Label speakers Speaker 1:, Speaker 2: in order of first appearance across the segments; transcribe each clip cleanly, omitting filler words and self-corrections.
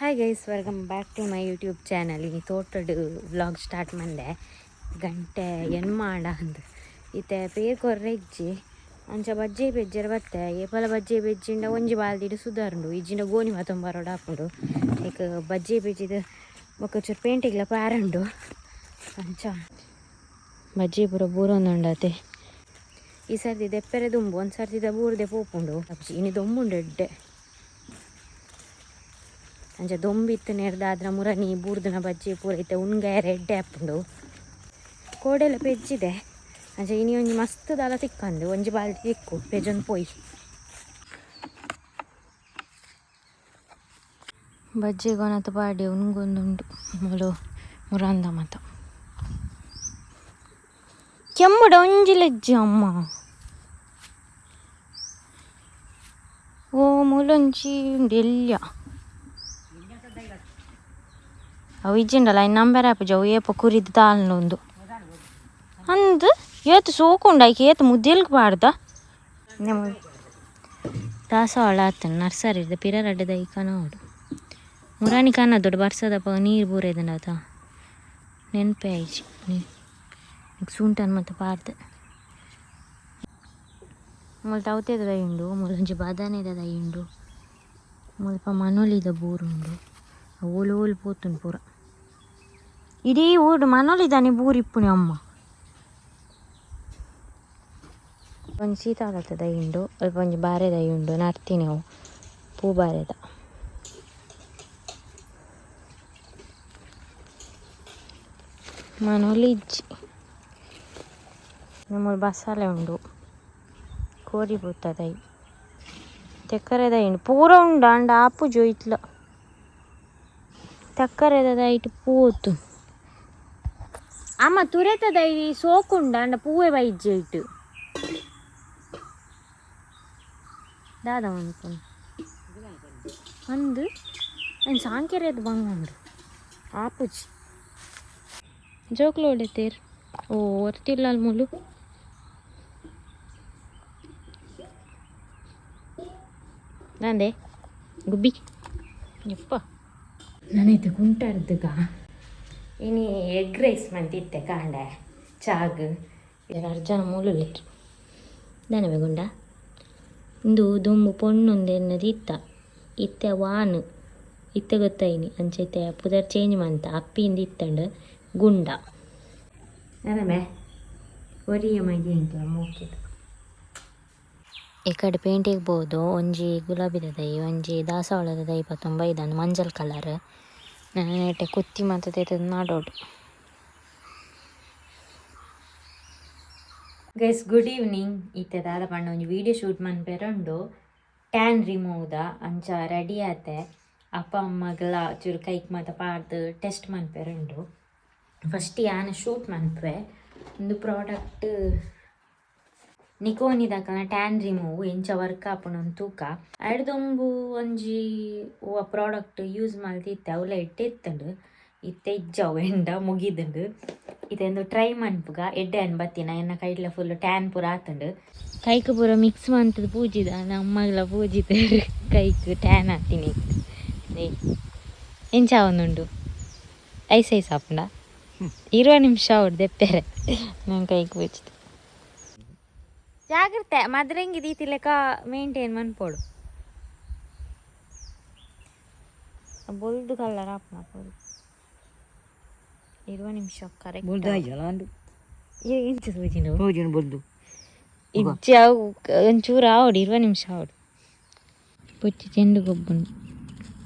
Speaker 1: Hi guys, welcome back to my YouTube channel. ಈ ತೋಟಡ್ vlog start ಮಂದೆ ಗಂಟೆ ಎನ್ಮಾಂಡ ಅಂದ್ ಇತ್ತೆ ಪೇರ್ ಕೊರ್ರೆ ಇಜ್ಜಿ ಅಂಚ ಬಜ್ಜೆ ಬೆಜ್ಜೆರ್ ಬತ್ತೆ. ಏಪಲ ಬಜ್ಜೆ ಬೆಜ್ಜಿಂಡ ಒಂಜಿ ಬಾಲ್ದಿಡ್ ಸುಧಾರುಂಡು, ಇಜ್ಜಿಂಡ ಗೋಣಿ ಮಾತೊಂಬರೋಡ ಆಪುಂಡು. ಲೈಕ್ ಬಜ್ಜೆ ಬೆಜ್ಜಿದ ಬೊಕ್ಕ ಚೂರು ಪೇಂಟಿಗ್ಲ ಪಾರುಂಡು. ಅಂಚ ಬಜ್ಜೆ ಪೂರ ಬೂರೊಂದುಂಡತೆ. ಈ ಸರ್ತಿ ದೆಪ್ಪೆರೆ ದುಂಬು ಒಂದು ಸರ್ತಿದ ಬೂರ್ದೆ ಪೋಪುಂಡು. ಇನಿ ದೊಂಬುಂಡು ಎಡ್ಡೆ. ಅಂಚ ದೊಂಬಿತ್ತು ನೆರ್ದಾದ್ರ ಮುರನಿ ಬೂರ್ದುನ ಬಜ್ಜಿ ಪೂರ ಇತ್ತೆ ಉನ್ಗಾಯರ ಎಡ್ಡೆ ಆಪುಂಡು. ಕೋಡೆಲ ಪೆಜ್ಜಿದೆ. ಅಂಚ ಇನಿ ಒಂಜಿ ಮಸ್ತ್ ದಾಲ ತಿಕ್ಕಂದು, ಒಂಜಿ ಬಾಲ್ದಿ ತಿಕ್ಕು ಪೆಜೊಂದು ಪೋಯಿ. ಬಜ್ಜಿ ಗೊನತ್ ಪಾಡಿ ಉನ್ಗೊಂದುಂಡು ಮೂಲು ಮುರಂದ ಮತ ಕೆಮ್ಮುಡ ಒಂಜಿ ಲಜ್ಜಿ ಅಮ್ಮ. ಓ ಮೂಲೊಂಜಿ ಉಂಡು ಎಲ್ಯ. ಅವು ಇಜ್ಜಿಂಡಲ್ಲ ಐನ್ ನಂಬರ್ ಆಪುಜಿ. ಅವು ಏಪ ಕುರಿದ್ ದಾಲ್ನ ಉಂದು ಅಂದ್ ಏತ್ ಸೋಕುಂಡು. ಐಕ್ ಏತ್ ಮುದ್ದೆಲ್ಗ್ ಪಾಡ್ದ ದಾಸವಾಳ ಆತನ್ ನರ್ಸರಿದ ಪಿರ ರಡ್ಡ್ ದೈ ಕನವೊಡು. ಮುರಾನಿ ಕನದೊಡು ಬರ್ಸದಪಗ ನೀರು ಬೂರೇದಂಡತ ನೆನಪೇ ಆಯ್ಜಿ. ಸೂಂಟನ್ ಮತ್ತೆ ಪಾಡ್ದೆ. ಮೂಲು ತೌತೆದ ದೈ ಉಂಡು, ಮೂಲೊಂಜಿ ಬಾದಾನೆದ ದೈ ಉಂಡು, ಮುಲ್ಪ ಮನೊಲಿದ ಬೂರುಂಡು. ಓಲು ಓಲು ಪೋತುಂಡು ಪೂರ. ಇಡೀ ಊರು ಮನೊಲಿದಾನೆ ಬೂರು ಇಪ್ಪುನಿ ಅಮ್ಮ. ಒಂಜಿ ಸೀತಾಳದ ದೈ ಉಂಡು, ಅಲ್ಪ ಒಂಜಿ ಬಾರೆ ದೈ ಉಂಡು, ನರ್ತಿನವು ಪೂ ಬಾರೆದ. ಮನೊಲಿ ಇಜ್ಜಿ. ಮೂಲು ಬಸಾಲೆ ಉಂಡು, ಕೋರಿ ಪೂತ ದೈ, ತೆಕ್ಕರೆ ದೈ ಉಂಡು, ಪೂರ ಉಂಡು. ಅಂಡ ಆಪುಜಿ ಇತ್ಲ ತಕ್ಕರೆದ ದೈಟ್ ಪೂತು. ಅಮ್ಮ ತುರೆತ ದೈ ಸೋಕುಂಡು, ಅಂಡ ಪೂವೆ ಬೈಜ್ಜಿ ಇಟ್ಟು ದಾದ ಮನ್ಪುನು ಅಂದ್ ಅಂದ್ ಸಾಂಕೆರೆದ ಬಂಗ ಉಂಡು ಆಪುಜಿ. ಜೋಕ್ಲು ಹೊಡೆತೇರ್. ಓ ಒರ್ತಿಲ್ಲ ಮೂಲು. ದಾಂದೆ ಗುಬ್ಬಿ ಯಪ್ಪ. ನಾನೈತೆ ಕುಂಟಾರ್ದುಗ ಇನಿ ಎಗ್ ರೈಸ್ ಮಂತಿತ್ತೆ ಕಾಂಡೆ ಚಾಗ್. ಅರ್ಜನ ಮೂಲುಲ್ಲೆರ್ ದಾನೆ ಗುಂಡ. ಇಂದು ದುಂಬು ಪೊಣ್ಣುಂದು ಎನ್ನದು ಇತ್ತ, ಇತ್ತೆ ವಾನ್ ಇತ್ತೆ ಗೊತ್ತಾಯಿನಿ. ಅಂಚ ಇತ್ತೆ ಪುದರ್ ಚೇಂಜ್ ಮಂತ ಅಪ್ಪಿಂದು ಇತ್ತಂಡು ಗುಂಡ. ಅದಮೆ ಒರಿಯ ಮಗೆ ಎಂಕ್ಲ ಮೋಕೆದ. ಈ ಕಡೆ ಪೇಂಟಿಗೆ ಬೋದು ಒಂಜಿ ಗುಲಾಬಿದ ದೈ, ಒಂಜಿ ದಾಸವಾಳದ ದೈ ಪತ್ತೊಂಬ ಇದನ್ನು ಮಂಜಲ್ ಕಲರ್. ನೆಟೆ ಕುತ್ತಿ ಮಾತ ನಾಡೋಡು. Guys, good evening. ಇತ್ತೆ ದಾದ ಪಂಡ ಒಂಜಿ ವೀಡಿಯೋ ಶೂಟ್ ಮನ್ಪೆರೆ ಉಂಡು, ಟ್ಯಾನ್ ರಿಮೂವ್ದ. ಅಂಚ ರೆಡಿ ಆತೆ. ಅಪ್ಪ ಅಮ್ಮಗ್ಲ ಚೂರು ಕೈಕ್ ಮಾತ ಪಾಡ್ದು ಟೆಸ್ಟ್ ಮನ್ಪೆರೆ ಉಂಡು. ಫಸ್ಟ್ ಯಾನ್ ಶೂಟ್ ಮನ್ಪುವೆ. ಒಂದು ಪ್ರಾಡಕ್ಟ್ ನಿಕೋನಿದಕಲ್ನ ಟ್ಯಾನ್ ರಿಮೂವ್ ಎಂಚ ವರ್ಕ್ ಆಪುಂಡು ತೂಕ. ಅಡ್ದೊಂಬು ಒಂಜಿ ಒವ್ವ ಪ್ರಾಡಕ್ಟ್ ಯೂಸ್ ಮಲ್ತಿತ್ತೆ, ಅವುಲ ಎಡ್ಡೆ ಇತ್ತುಂಡು. ಇತ್ತೆ ಇಜ್ಜವು ಎಂಡ ಮುಗಿದುಂಡು. ಇತ್ತೆ ಟ್ರೈ ಮನ್ಪುಗ ಎಡ್ಡೆ ಅನ್ ಬತ್ತಿನ. ಎನ್ನ ಕೈಡ್ಲ ಫುಲ್ ಟ್ಯಾನ್ ಪೂರ ಆತುಂಡು. ಕೈಕ್ ಪೂರ ಮಿಕ್ಸ್ ಮಂತದ ಪೂಜಿದ. ನಮ್ಮಗ್ಲ ಪೂಜಿದ ಕೈಕ್ ಟ್ಯಾನ್ ಆತಿನಿ. ಎಂಚ ಆವೊಂದುಂಡು? Ice ice ಆಪುಂಡ? 20 ನಿಮಿಷ ಆವೊಡು ದೆಪ್ಪೆರೆ. ನಾನು ಕೈಕ್ ಪೂಜಿದ್. ಜಾಗ್ರತೆ, ಮದ್ರೆಂಗಿ ದೀತಿ ಲೆಕ್ಕ ಮೇಂಟೈನ್ ಮನ್ಪೊಡು. ಬೊಲ್ದು ಕಲರ್ ಆಪುನ ಪೊರು. 20 ನಿಮಿಷ ಕರೆಕ್ಟ್.
Speaker 2: ಬೊಲ್ದು ಆಯ್ಜಲ್ಲ ಅಂದು.
Speaker 1: ಎಂಚ ತೋಜಿಂಡು?
Speaker 2: ತೋಜುಂಡು ಬೊಲ್ದು.
Speaker 1: ಇಜ್ಜಿ, ಅವು ಒಂಚೂರು ಆವೊಡು, 20 ನಿಮಿಷ ಆವೊಡು. ಪೊಚ್ಚಿ ಚೆಂಡು ಗೊಬ್ಬುನು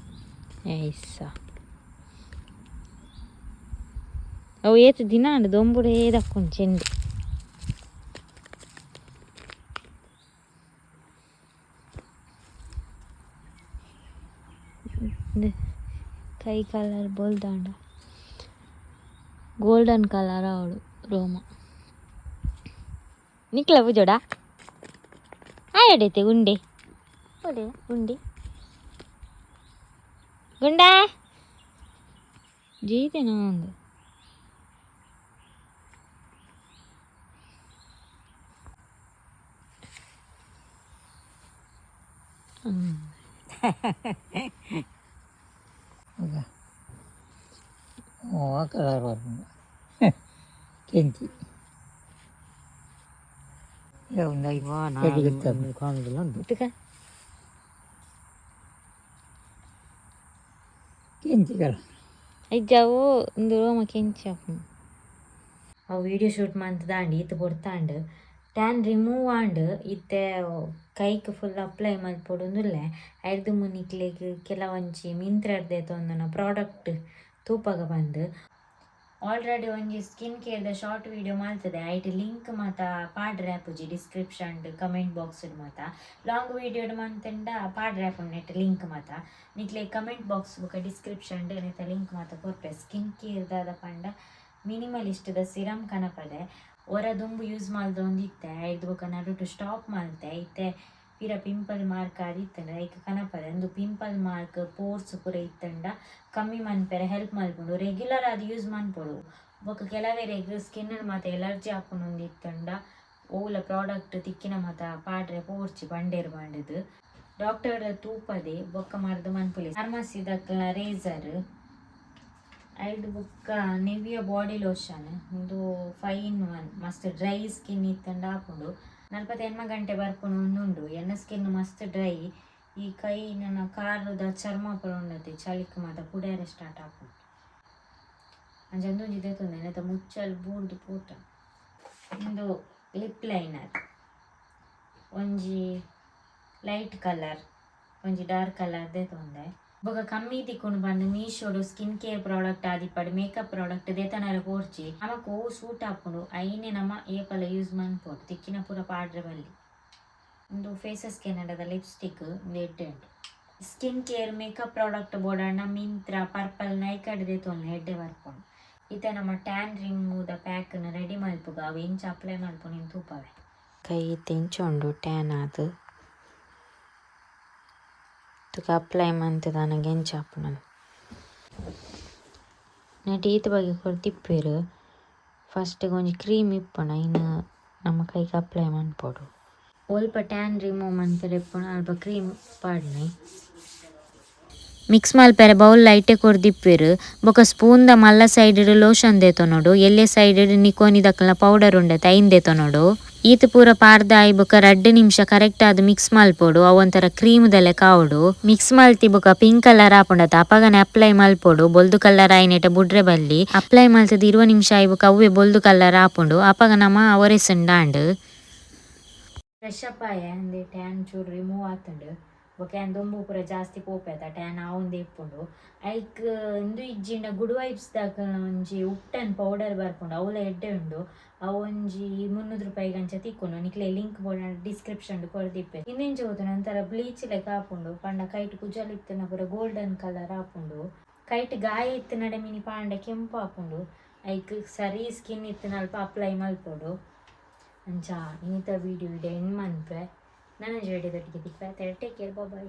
Speaker 1: ಐಸ. ಅವು ಏತ್ ದಿನ ಆಂಡ್ ದೊಂಬುಡೇ ದಕ್ಕುಂಡು ಚೆಂಡು. ಕೈ ಕಲರ್ ಬೊಲ್ದಾಂಡ ಗೋಲ್ಡನ್ ಕಲರ್ ಆವೊಡು ರೋಮ. ನಿಕ್ಲ ಪೂಜೋಡ ಆಯಡೈತೆ ಗುಂಡೆ ಒಡೆ ಗುಂಡೆ ಗುಂಡಾ ಜೀತೆನಾ ಒಂದು.
Speaker 2: ಆ ಕಲರ್ ಬರ್ಪುಂಡು ಕೆಂಚಿ. ಒಂದು ಐದು ಎಡ್ಡೆ.
Speaker 3: ಕಾಣುದಿಲ್ಲ ಉಂಟು.
Speaker 1: ತುಕ.
Speaker 2: ಕೆಂಚಿ ಕಲರ್.
Speaker 1: ಇಜ್ಜಾವು, ಇಂದು ರೋಮ ಕೆಂಚಿ ಆಪುಂಡು. ಅವು ವೀಡಿಯೋ ಶೂಟ್ ಮಂತದಾಂಡ್, ಈತ್ ಪೊರ್ತಾಂಡ್. ಟ್ಯಾನ್ ರಿಮೂವ್ ಆಂಡ್. ಇತ್ತೆ ಕೈಕ್ ಫುಲ್ ಅಪ್ಲೈ ಮಲ್ಪೊಡುಂದುಲ್ಲೆ. ಐರ್ದ್ ಮುನಿಕ್ಲೆಗ್ ಕೆಲವೊಂಜಿ ಮಿಂತ್ರಡ್ದೆ ತೊಂದನ ಪ್ರಾಡಕ್ಟ್ ತೂಪಗ ಬಂದು. ಆಲ್ರೆಡಿ ಒಂಜಿ ಸ್ಕಿನ್ ಕೇರ್ದ ಶಾರ್ಟ್ ವೀಡಿಯೋ ಮಲ್ತದೆ. ಐಟ್ ಲಿಂಕ್ ಮಾತ ಪಾಡ್ರೆ ಆಪುಜಿ ಡಿಸ್ಕ್ರಿಪ್ಷನ್, ಕಮೆಂಟ್ ಬಾಕ್ಸ್ ಮಾತ. ಲಾಂಗ್ ವೀಡಿಯೋ ಮಂತಂಡ ಪಾಡ್ರೆ ಆಪುಂಡು ನೆಟ್ ಲಿಂಕ್ ಮಾತ. ನಿಕ್ಲೆ ಕಮೆಂಟ್ ಬಾಕ್ಸ್ ಬೊಕ ಡಿಸ್ಕ್ರಿಪ್ಷನ್ ನೆತ್ತ ಲಿಂಕ್ ಮಾತ ಕೊರ್ಪೆ. ಸ್ಕಿನ್ ಕೇರ್ ದಾದ ಪಂಡ, ಮಿನಿಮಲಿಸ್ಟ್ದ ಸಿರಮ್ ಕನಪದೆ. ಒರ ದುಂಬು ಯೂಸ್ ಮಲ್ದೊಂದಿತ್ತೆ. ಐದು ಬೊಕ ನಡುಟು ಸ್ಟಾಪ್ ಮಲ್ತೆ. ಇತ್ತೆ ಪಿರ ಪಿಂಪಲ್ ಮಾರ್ಕ್ ಆದಿತ್ತಂಡ ಐಕ್ ಕನಪದೆ. ಅಂದು ಪಿಂಪಲ್ ಮಾರ್ಕ್, ಪೋರ್ಸ್ ಪೂರ ಇತ್ತಂಡ ಕಮ್ಮಿ ಮನ್ಪೆರೆ ಹೆಲ್ಪ್ ಮಲ್ಪುಂಡು. ರೆಗ್ಯುಲರ್ ಆದ್ ಯೂಸ್ ಮನ್ಪೊಡು. ಬೊಕ ಕೆಲವೆರೆಗ್ ಸ್ಕಿನ್ ಮಾತ ಎಲರ್ಜಿ ಆಪುಂಡು ಇತ್ತಂಡ ಓಲ ಪ್ರಾಡಕ್ಟ್ ತಿಕ್ಕಿನ ಮಾತ ಪಾಡ್ರೆ ಪೋರ್ಚಿ ಬಂಡೇರು ಬಂಡದು. ಡಾಕ್ಟರ್ ತೂಪದೆ ಬೊಕ್ಕ ಮರ್ದ್ ಮನ್ಪುಲೆ. ಫಾರ್ಮಸಿದಕ್ಲ ರೇಸರ್. ಐದು ಬೊಕ್ಕ ನಿವಿಯಾ ಬಾಡಿ ಲೋಷನ್. ಇದು 5 ಇನ್ 1, ಮಸ್ತ್ ಡ್ರೈ ಸ್ಕಿನ್ ಇತ್ತಂಡ ಆಪುಂಡು. 48 ಗಂಟೆ ಬರ್ಪುನು ಉಂಡು. ಎನ್ನ ಸ್ಕಿನ್ ಮಸ್ತ್ ಡ್ರೈ. ಈ ಕೈ ನನ್ನ ಕಾರುದ ಚರ್ಮ ಪೂರ ಉಂಡತೆ, ಚಳಿಕ್ ಮಾತ ಪುಡ್ಯಾರೆ ಸ್ಟಾರ್ಟ್ ಆಪುಂಡು. ಅಂಚ ಒಂಜಿ ದೆತ್ತೊಂದೆ ನೆತ್ತ ಮುಚ್ಚಲ್ ಬೂರ್ದು ಪೂತ. ಇಂದು ಲಿಪ್ ಲೈನರ್, ಒಂಜಿ ಲೈಟ್ ಕಲರ್, ಒಂಜಿ ಡಾರ್ಕ್ ಕಲರ್ ದೆತ್ತೊಂದೆ. ಬೊಕ ಕಮ್ಮಿ ತಿಕ್ಕುಂಡು ಪಂದ್ ಮೀಶೋಡು ಸ್ಕಿನ್ ಕೇರ್ ಪ್ರಾಡಕ್ಟ್ ಆದಿಪ್ಪಡ್, ಮೇಕಪ್ ಪ್ರಾಡಕ್ಟ್ ದೇತನರ ಪೋರ್ಚಿ. ನಮಕ್ ಓ ಸೂಟ್ ಆಪುಂಡು ಐನೆ ನಮ ಏಪಲ ಯೂಸ್ ಮನ್ಪೊಡು. ತಿಕ್ಕಿನ ಪೂರ ಪಾಡ್ರೆ ಬಲ್ಲಿ. ಉಂದು ಫೇಸಸ್ ಕೆನಡದ ಲಿಪ್ಸ್ಟಿಕ್. ಉಂದು ಎಡ್ಡೆ ಉಂಡು. ಸ್ಕಿನ್ ಕೇರ್, ಮೇಕಪ್ ಪ್ರಾಡಕ್ಟ್ ಬೋಡಾಂಡ ಮಿಂತ್ರ, ಪರ್ಪಲ್, ನೈಕಾಡ್ ದೆತೊನ್ಲೆ, ಎಡ್ಡೆ ಬರ್ಪುಂಡು. ಇತ್ತೆ ನಮ್ಮ ಟ್ಯಾನ್ ರಿಮೂವ್ ದ ಪ್ಯಾಕ್ ರೆಡಿ ಮಲ್ಪುಗ. ಅವು ಎಂಚ ಅಪ್ಲೈ ಮಲ್ಪುನಿ ತೂಪವೆ. ಕೈ ಇಂಚ ಉಂಡು ಟ್ಯಾನ್ ಆದ್. ತುಕ ಅಪ್ಲೈ ಮಂತುದಾನಗ ಎಂಚ ಆಪುಂಡು. ನೆಟ್ ಈತ್ ಬಗ್ಗೆ ಕೊರ್ದಿಪ್ಪೆರ್. ಫಸ್ಟ್ ಒಂಜಿ ಕ್ರೀಮ್ ಇಪ್ಪುಂಡು, ಐನ್ ನಮ್ಮ ಕೈಗೆ ಅಪ್ಲೈ ಮನ್ಪೊಡು. ಒಲ್ಪ ಟ್ಯಾನ್ ರಿಮೂವ್ ಮನ್ಪೆರೆ ಇಪ್ಪುಂಡು ಅಲ್ಪ ಕ್ರೀಮ್ ಪಾಡ್ನೆ. ಮಿಕ್ಸ್ ಮಲ್ಪೆರೆ ಬೌಲ್ ಲೈಟೇ ಕೊರ್ದಿಪ್ಪೆರ್. ಬೊಕ ಸ್ಪೂನ್ ದ ಮಲ್ಲ ಸೈಡ್ ಲೋಷನ್ ದೆತೊನೊಡು. ಎಲ್ಲೆ ಸೈಡ್ ನಿಕೋನಿ ದಕ್ಕಲ್ನ ಪೌಡರ್ ಉಂಡತೆ, ಐನ್ ದೆತೊನೊಡು. ಈತ್ ಪೂರ ಪಾಡ್ದ್ ಆಯಿ ಬೊಕ 2 ನಿಮಿಷ ಕರೆಕ್ಟ್ ಆದ್ ಮಿಕ್ಸ್ ಮಲ್ಪೊಡು. ಅವು ಒಂಥರ ಕ್ರೀಮ್ ದ ಲೆಕ ಆವೊಡು. ಮಿಕ್ಸ್ ಮಲ್ತಿ ಬೊಕ ಪಿಂಕ್ ಕಲರ್ ಆಪುಂಡತ, ಅಪಗನೆ ಅಪ್ಲೈ ಮಲ್ಪೊಡು. ಬೊಲ್ದು ಕಲರ್ ಆಯಿನೆಟ ಬುಡ್ರೆ ಬಲ್ಲಿ. ಅಪ್ಲೈ ಮಲ್ತದ್ 20 ನಿಮಿಷ ಆಯಿ ಬೊಕ ಅವ್ವೆ ಬೊಲ್ದು ಕಲರ್ ಆಪುಂಡು. ಅಪಗ ನಮ ಒರೆಸುಂಡಾಂಡ್. ಫ್ರೆಶ್ ಅಪ್ ಆಯೆ. ಅಂದೆ ಟ್ಯಾನ್ ಚೂರು ರಿಮೂವ್ ಆತುಂಡು. ಬೊಕ ಯಾನ್ ದುಂಬು ಪೂರ ಜಾಸ್ತಿ ಪೋಪೆತ, ಟ್ಯಾನ್ ಆವೊಂದೇ ಇಪ್ಪುಂಡು. ಐಕ್ ಇಂದು ಇಜ್ಜಿಂಡ ಗುಡ್ ವೈಬ್ಸ್ ದಕಲ್ನ ಒಂಜಿ ಉಪ್ಟನ್ ಪೌಡರ್ ಬರ್ಪುಂಡು, ಅವ್ಲ ಎಡ್ಡೆ ಉಂಡು. ಅವು ಒಂಜಿ 300 ರೂಪಾಯಿಗೆ ಅಂಚ ತಿಕ್ಕುಂಡು. ನಿಕ್ಲೆ ಲಿಂಕ್ ಬೋಡ ಡಿಸ್ಕ್ರಿಪ್ಷನ್ ಕೊರ್ದಿಪ್ಪೆ. ಇಂದೆಂಚ ಗೊತ್ತುಂಡು, ಒಂಥರ ಬ್ಲೀಚ್ ಲೆಕ್ಕ ಆಪುಂಡು. ಪಂಡ ಕೈಟ್ ಕುಜಲ್ ಇತ್ತಿನ ಪೂರ ಗೋಲ್ಡನ್ ಕಲರ್ ಆಪುಂಡು. ಕೈಟ್ ಗಾಯ ಇತ್ತಿನಡೆ ಮಿನಿ ಪಾಂಡೆ ಕೆಂಪು ಆಪುಂಡು. ಐಕ್ ಸರಿ ಸ್ಕಿನ್ ಇತ್ತಿನ ಅಲ್ಪ ಅಪ್ಲೈ ಮಲ್ಪೊಡು. ಅಂಚ ಇನ್ನಿತ ವೀಡಿಯೋ ಇಡೆ ಎಂಡ್ ಮನ್ಪೆ. ನನ್ನ ವಿಡಿಯೋದೊಟ್ಟಿಗೆ ತಿಕ್ವೆ. Take care, bye.